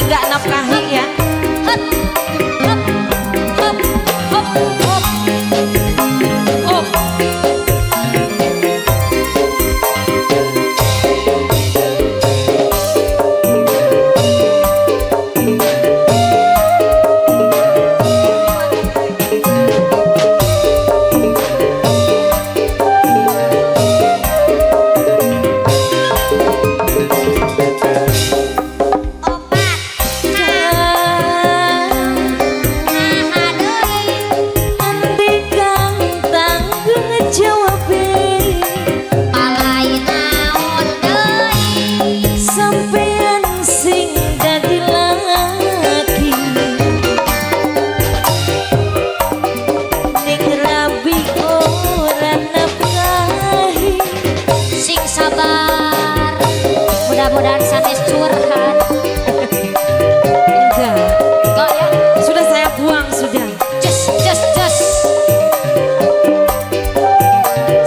nggak nafkahi ya. Hop, hop, hop, hop, hop, hop. Opat. Naha deui? Endi kang tanggung jawabe? Palai naon deui? Sampean sing dadi laki, ning rabi ora nafkahi. Sing sabar. Mudah-mudahan sanes curhat. Enggak. Enggak ya? Sudah saya buang sudah. Cus, cus, cus.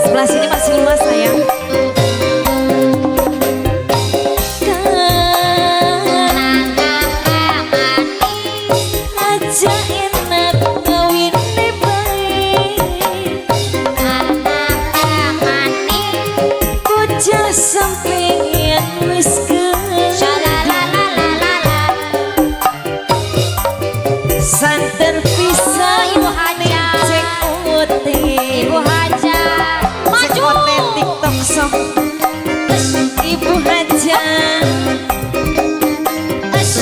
Sebelah sini masih luas, sayang. Kan aja enak ngawine bae, bocah sampean wis gede, santer pisan. Ibu Haja. Cek ote. Ibu Haja Cek maju. Ote TikTok sok. Ibu Haja. Tes.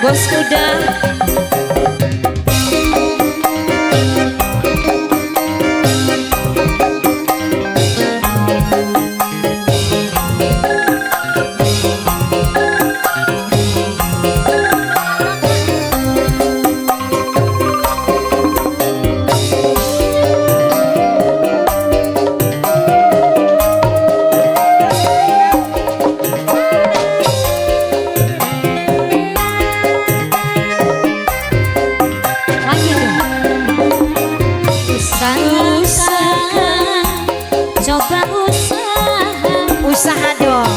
Bos kuda. Lagi dong. Usaha, coba usaha. Usaha dong.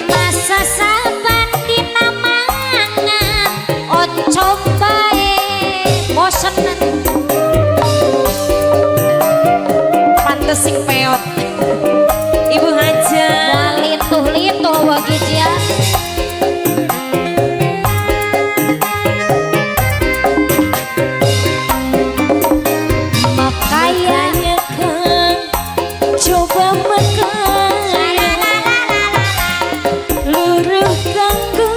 Masa saban dina mangan oncom bae bosen. Pantes sing peot. Ibu Haja. Wah, lintuh-lintuh wagi dia. Makaya. Makanya kan coba makan luruh kanggo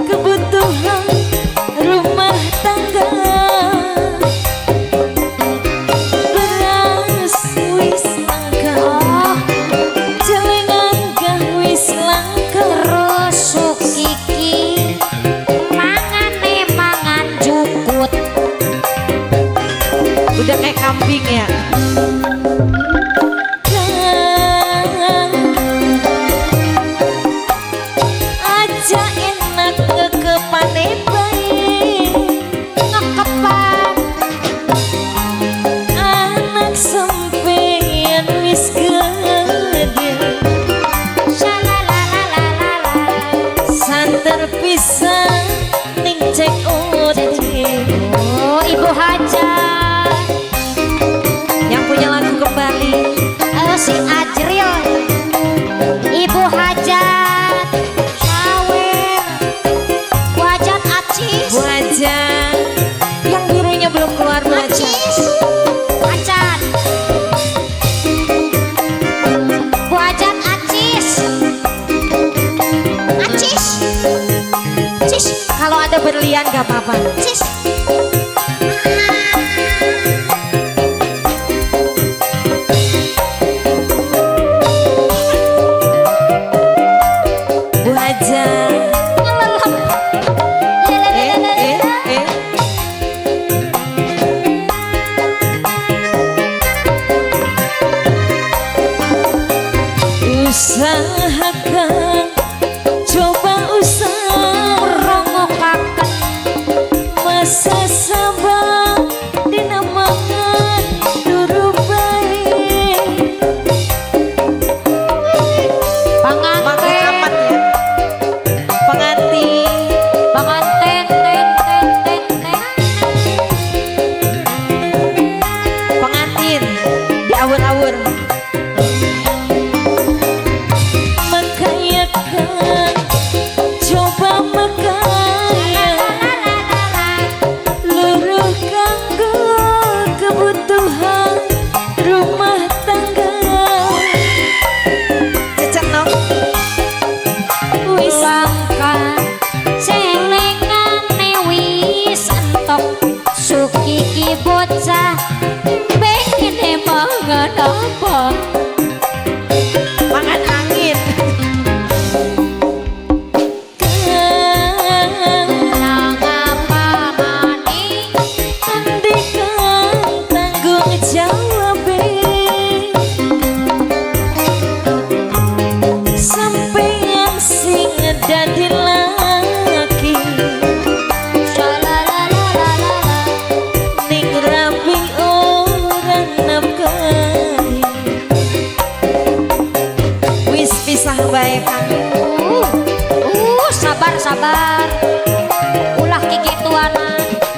kebutuhan rumah tangga. Beras wis langka, Oh, celengan gah wis langka. Terus sukiki mangane mangan jukut. Udah kayak kambing ya. Kang, aja enak ngekepane bae, Ngekepan. Anak sampean wis gede, Shalalalalala. Santer pisan ning cek ote. Oh, Ibu Haja. Yang punya lagu kembali. Eh, si Ajril. Ibu Hajat. Sawer. Bu Hajat acis. Bu Haja, yang birunya belum keluar, Bu Haja. Acis. Acan. Bu Hajat acis. Acis. Cis. Kalau ada berlian gak apa-apa. Cis. Bu Haja. Ngelelep. Eh, Lelelelelele. eh, eh. Usahakan, coba usaha. Rongokaken. Masa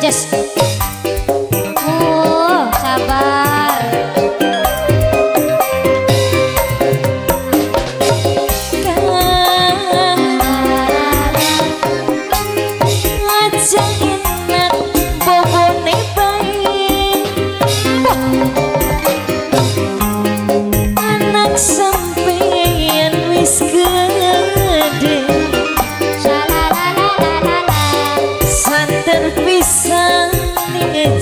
Yes. Oh, sabar. Kang aja enak bobone bae. Anak sampeyan wis gede. Shalalalalala. Santer pisan ning.